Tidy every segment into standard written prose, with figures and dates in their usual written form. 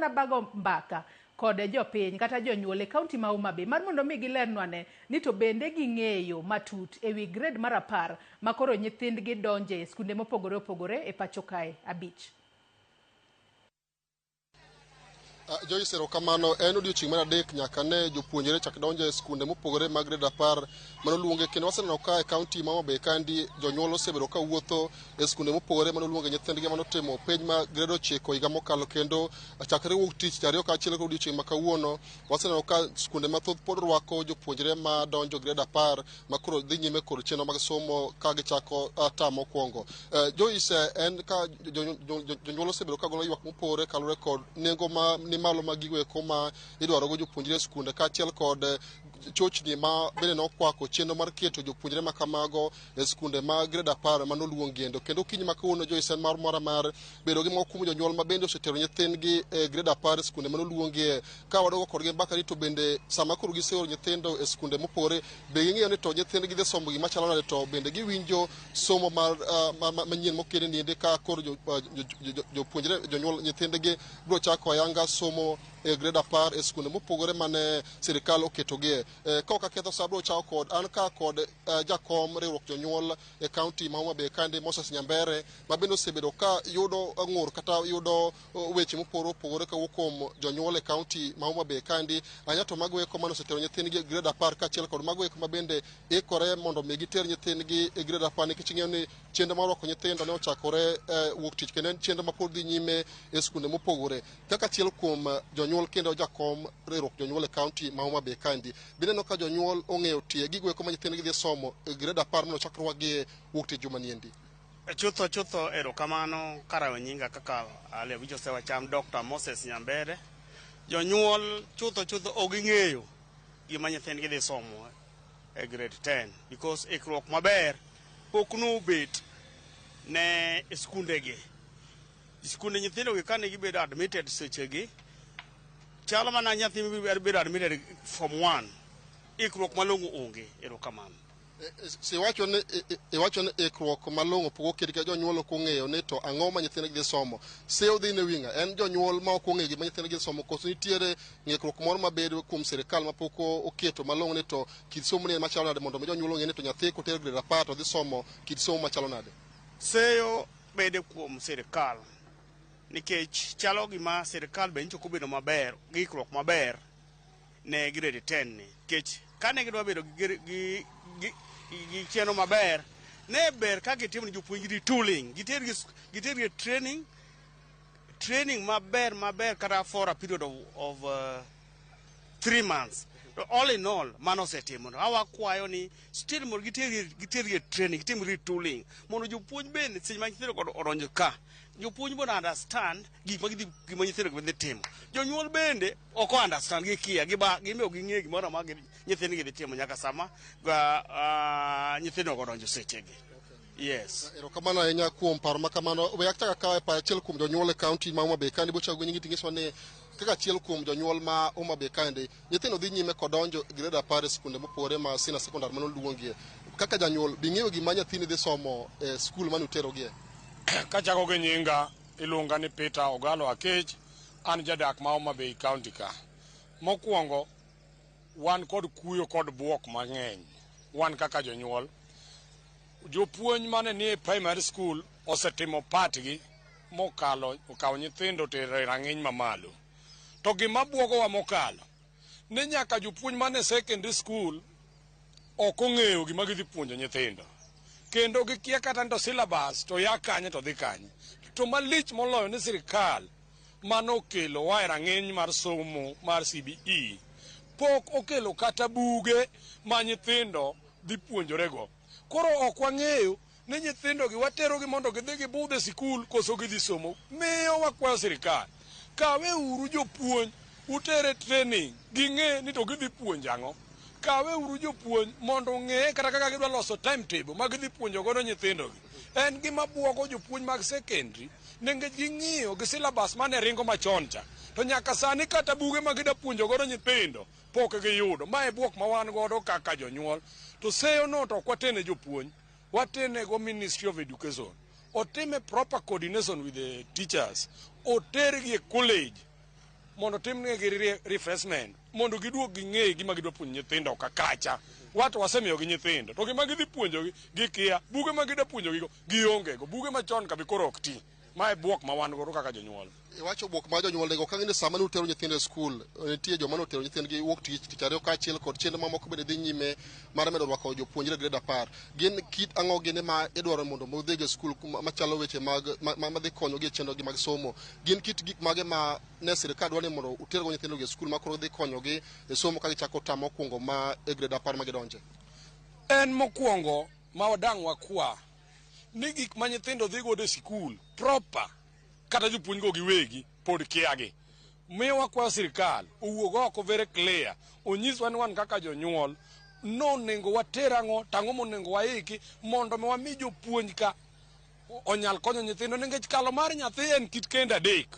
mana bago mbaka kod jopiny kata jonyuol e kaunti ma Homa Bay mar mondo mi gilernwa ne ni to bende ging'eyo matut ewi grade mar 10 ma koro nyithindgi donje e skunde mopogore opogore e pacho kae 5. Joyce, erokamano. En odiochieng' mar 3 nyaka ne jopuonjre chak donjo e skunde mopogore mag grade 10 manoluonge, kendo waseneno ka e kaunti ma Homa Bay kandi jonyuol osebedo ka wuotho e skunde mopogore manoluonge nyithindgi manotimo penj ma grade 9 higa mokalo, kendo chakre wuok tich 2 kaachiel kod odiochieng' ma kawuono waseneno ka skunde mathoth pod rwako jopuonjre ma donjo grade 10 ma koro dhi nyime kod chenro mag somo ka gichako term mokwongo. Joyce, en ka jonyuol osebedo ka golo ywak mopogore kaluwore kod nengo ma ni malo mag gigo eko ma idwarogo jopuonjre e skunde, kaachiel kod chochni ma bende nokwako chenro mar keto jopuonjre ma kamago e skunde ma grade 10 manoluongi endo. Kendo okinyi ma kawuono, Joyce, en mar mora mar bedo gi moko kuom jonyuol ma bende osetero nyithindgi e grade 10 e skunde manoluongie, ka wadogo kodgi mbaka ni to bende sama koro giseoro nyithindo e skunde mopogore, be ging'eyo ni to nyithindgi dhi somo gima chalo nade, to bende giwinjo somo mar manyien mokene niende ka koro jopuonjre jonyuol nyithindgi biro chako ayanga somo e grade 10 e skunde mopogore mane sirikal oketogie. Ka ok aketho sa, abiro chako kod an ka kod jakom riwruok jonyuol e kaunti ma Homa Bay kandi, Moses Nyambere, ma bende osebedo ka yudo ng'ur kata yudo weche mopogore opogore kawuok kuom jonyuol e kaunti ma Homa Bay kandi, ahinya to mago eko mane osetero nyithindgi e grade 10 kaachiel kod mago eko ma bende ikore mondo mi giter nyithindgi e grade 10, nikech ing'eyo ni chenro mar rwako nyithindo ne ochakore wuok tich kendo en chenro ma pod dhi nyime e skunde mopogore. Kaka achiel kuom jonyuol kendo jakom riwruok jonyuol e kaunti ma Homa Bay kandi, bineno ka jonyuol ong'eyo tie gigo eko ma nyithindgi dhi somo e grade 10 mondo ochak rwakgi wuok tich juma niendi. Chutho chutho, erokamano. Karawo nyinga kaka ale winjo osewacham, Dr. Moses Nyambere. Jonyuol chutho chutho ok ging'eyo gima nyithindgi dhi somo e grade 10 because ikruok maber pok nobet ne skundegi. Skunde nyithindogi kane gibedo admitted sechegi chalo mana nyathi bedo admitted form 1, ikruok malong'o onge. Erokamano. Iwacho ni ikruok malong'o pok oket ka jonyuol ok ong'eyo ni to ang'o ma nyithindgi dhi somo. Seyo dhi ne wing'a en jonyuol ma ok ong'eyo gima nyithindgi dhi somo, koso nitiere ng'ikruok moro mabedo kuom sirikal ma pok oketo malong'o ni to kit somo ni en machalo nade, mondo mi jonyuol ong'e ni to nyathi koter grade 10 to dhi somo kit somo machalo nade. Seyo bede kuom sirikal nikech chalo gima sirikal be nyicho ok obedo maber gi ikruok maber ne grade 10 ni, nikech kane gidwa bedo gi chenro maber, ne ber ka gitimo ne jopuonj retooling, gitergi training maber maber kata for a period of 3 months. To all in all, mano osetimo. To awakwayo ni still mondo gitergi e training, gitim retooling mondo jopuonj bende seche ma nyithindo kod odonjo ka, jopuonj mondo understand gik ma gidhi, gima nyithindo dhi timo. Jonyuol bende ok understand, gikia, giba gimbe ok ging'eyo gimoro amora nyithindgi dhi timo nyaka sama nyithindo odonjo sechegi. Yes. Erokamano ahinya kuom paro ma kamano. We achak akawe paro achiel kuom jonyuol e kaunti ma Homa Bay kandi, bochako gi nyingi tinyisowa ni kaka achiel kuom jonyuol ma Homa Bay kandi, nyithindo dhi nyime kod donjo e grade 10 e skunde mopogore ma senior secondary manoluongie. Kaka janyuol, bing'eyo gima nyathini dhi somo e skul mane uterogie? Kachako gi nyinga, iluonga ni Peter Ogalo Akech, an jadak ma Homa Bay County ka. Mokwongo, wan kod kuyo kod buok mang'eny, wan kaka jonyuol. Jopuonj mane nie primary school osetimo part gi mokalo, okawo nyithindo otero e rang'iny mamalo. To gima buogowa mokalo, ni nyaka jopuonj mane secondary school ok ong'eyo gima gidhi puonjo nyithindo. Kendo gikia kata ni to syllabus to ya kanye to dhi kanye. To malich moloyo ni sirikal manokelo wa e rang'iny mar somo mar CBE pok okelo kata buge ma nyithindo dhi puonjorego. Koro ok wang'eyo ni nyithindogi waterogi mondo gidhi gibudh e sikul koso gidhi somo. Miyo wakwayo sirikal, kawe uru jopuonj utere training ging'e ni to gidhi puonjo ang'o. Kawe uru jopuonj mondo ong'e kata kaka gidwa loso timetable ma gidhi puonjo godo nyithindogi. En gima buogo jopuonj mag secondary nikech ging'iyo gi syllabus mane ringo machon cha. To nyaka sani kata buge ma gida puonjo godo nyithindo pok giyudo. Ma e buok ma wan godo kaka jonyuol. To seyo no to ok watene jopuonj, watene go Ministry of Education. Otime proper coordination with the teachers. Otergi e college. Mondo timnegi refreshment mondo giduog ging'e gima gidwa puonjo nyithindo ka kacha. Wato wasemiyogi nyithindo to gima gidhi puonjogi gikia, buge ma gidwa puonjogigo gionge go, buge machon ka be koro ok ti. Mae bwok ma wan godo kaka jonyuol. Iwacho bwok ma jonyuol nigo ka ng'e sama nutero nyithindo e skul, nitie joma notero nyithindgi wuok tich, tich ariyo kaachiel kod chenro mamoko bende dhi nyime mar medo rwako jopuonjre grade 10. Gin kit ang'o gini ma idwaro mondo odhigo e skul machalo weche mag madhi konyogi e chenrogi mag somo? Gin kit gik mage ma ne sirikal dwaro ni mondo utergo nyithindogi e skul ma koro dhi konyogi e somo ka gichako tam mokwongo ma e grade 10 ma gidonje? En mokwongo ma wadang' wakwa ni gik ma nyithindo dhi godo e sikul proper kata jopuonj go giwegi pod kiagi. Miyo wakwayo sirikal owuog oko very clear, onyiswa ni wan kaka jonyuol nonego water ang'o tang'o monego waiki mondo mi wami jopuonj ka onyal konyo nyithindo, nikech kalo mar nyathi en kit kendo adek: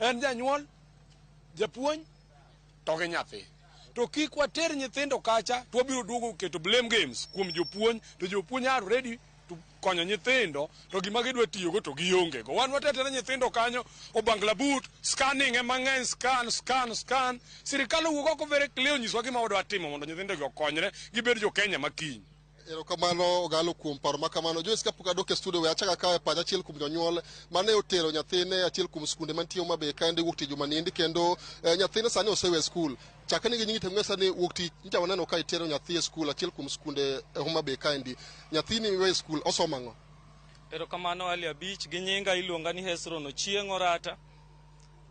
en janyuol, japuonj to gi nyathi. To kik water nyithindo kacha to wabiro duogo keto blame games kuom jopuonj, to jopuonj are ready to konyo nyithindo to gima gidwa tiyogo to gionge go. Wan watetene nyithindo kanyo obangla boot, scanning ema ng'eny, scan scan scan. Sirikal owuok oko very clear onyiswa gima wadwa timo mondo nyithindo gi okonyre gibed jo Kenya makiny. Erokamano Ogalo kuom paro ma kamano. Joyce, kapok adok e studio, we achak akawo e pacha achiel kuom jonyuol mane otero nyathine achiel kuom skunde mantie Homa Bay kaendi wuok tich juma niendi, kendo nyathine sani osewe skul. Chakre ni gi nyingi to ni wuok tich nyicha waneno ka itero nyathi e skul achiel kuom skunde e Homa Bay kaendi. Nyathini we skul osomo ang'o? Erokamano Ali Abich, gi nyinga iluonga ni Hesron Ochieng' Orata.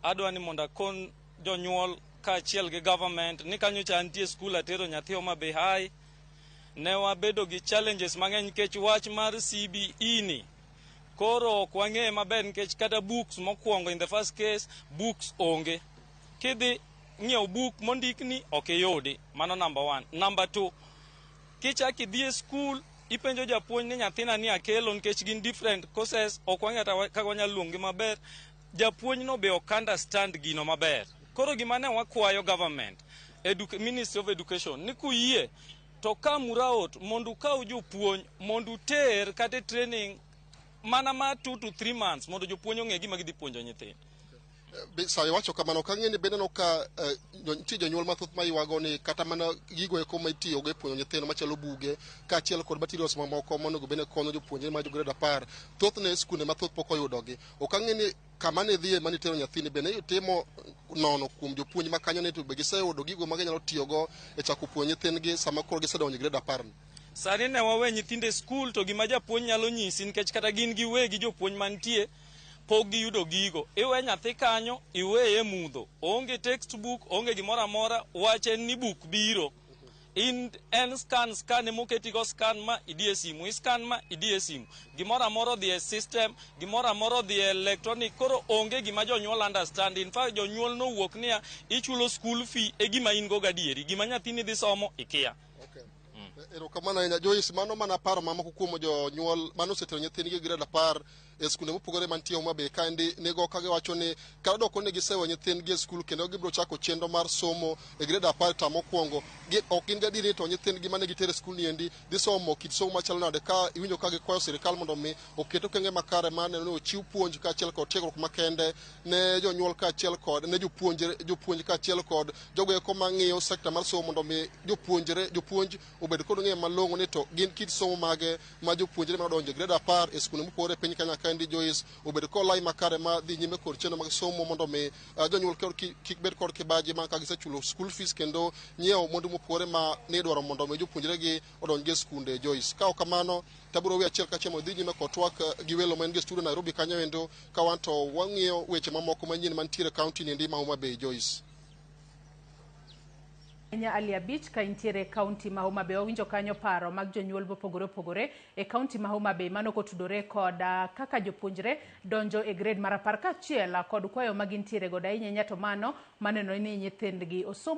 Adwa ni mondo akon jonyuol kaachiel gi government ni kanyocha antie skul atero nyathi Homa Bay High. Ne wabedo gi challenges mang'eny nikech wach mar CBE ni koro ok wang'eye maber, nikech kata books mokwongo, in the first case books onge. Kidhi ng'iewo buk mondikni ok iyudi. Mano number one. Number two, kichak idhi e skul ipenjo japuonj ni nyathina ni akelo, nikech gin different courses, ok wang'e kata kaka wanyalo luongi maber. Japuonj no be ok understand gino maber. Koro gima ne wakwayo government, Ministry of Education, ni kuyie to come out mondo ukaw jopuonj mondo uter kata e training mana ma 2 to 3 months mondo jopuonj ong'e gima gidhi puonjo nyithindo. Sa iwacho kamano ka ng'e ni bende neno ka nitie jonyuol mathoth ma ywago ni kata mana gigo eko ma itiyogo e puonjo nyithindo machalo buge kaachiel kod materials mamoko monego bed ni konyo jopuonjre ma jo grade 10, thothne skunde mathoth pok oyudogi. Ok ang'e ni kama ne dhiye mane itero nyathini bende itimo nono kuom jopuonj ma kanyo ni to be giseyudo gigo ma ginyalo tiyogo e chako puonjo nyithindgi sama koro gisedonjo e grade 10 ni. Sani ne wawe nyithindo e skul to gima japuonj nyalo nyisi, nikech kata gin giwegi jopuonj mantie pok giyudo gigo. Iwe nyathi kanyo, iweye e mudho, onge textbook, onge gimoro amora, wach en ni buk biro. In en scan scan emoketigo, scan ma idhi e simu, i-scan ma idhi e simu, gimoro amora odhi e system, gimoro amora odhi e electronic. Koro onge gima jonyuol understand. In fact, jonyuol nowuok niya ichulo school fee e gima in go gadieri, gima nyathini dhi somo ikia. Okay. Erokamano ahinya Joyce, mano mana paro mamoko kuom jonyuol mane osetero nyithindgi e grade 10 e skunde mopogore mantie Homa Bay kaendi nigo ka giwacho ni kata doko ni gisewe nyithindgi e skul kendo gibiro chako chenro mar somo e grade 10 tam mokwongo, ok gin gadieri ni to nyithindgi mane gitero e skul ni endi dhi somo kit somo machalo nade, ka iwinjo ka gikwayo sirikal mondo mi oket okenge makare mar neno ni ochiw puonj kaachiel kod tiegruok makende ne jonyuol kaachiel kod ne jopuonjre, jopuonj kaachiel kod jogo eko mang'iyo sekta mar somo mondo mi jopuonjre jopuonj obed kod ng'eyo malong'o ni to gin kit somo mage ma jopuonjre manodonjo e grade 10 e skunde mopogore e piny Kenya kaendi Joyce obed kod lai makare ma dhi nyime kod chenro mag somo mondo mi jonyuol kik bed kod kibaji ma ka gisechulo school fees kendo nyiewo mwandu mopogore ma nidwaro mondo mi jopuonjre gi odonj e skunde Joyce. Ka ok kamano to abiro weyo achiel kachiel mondo dhi nyime kod twak gi welo ma en gi studio Nairobi kanyo endo, ka wan to wang'iyo weche mamoko manyien mantiere e kaunti ni endi ma Homa Bay Joyce. Ahinya Ali Abich ka intiere e kaunti ma Homa Bay. Wawinjo kanyo paro mag jonyuol mopogore opogore e kaunti ma Homa Bay mano kotudore kod kaka jopuonjre donjo e grade mar 10 kaachiel kod kwayo ma gintiere godo ahinya ahinya to mano maneno ni nyithindgi osomo.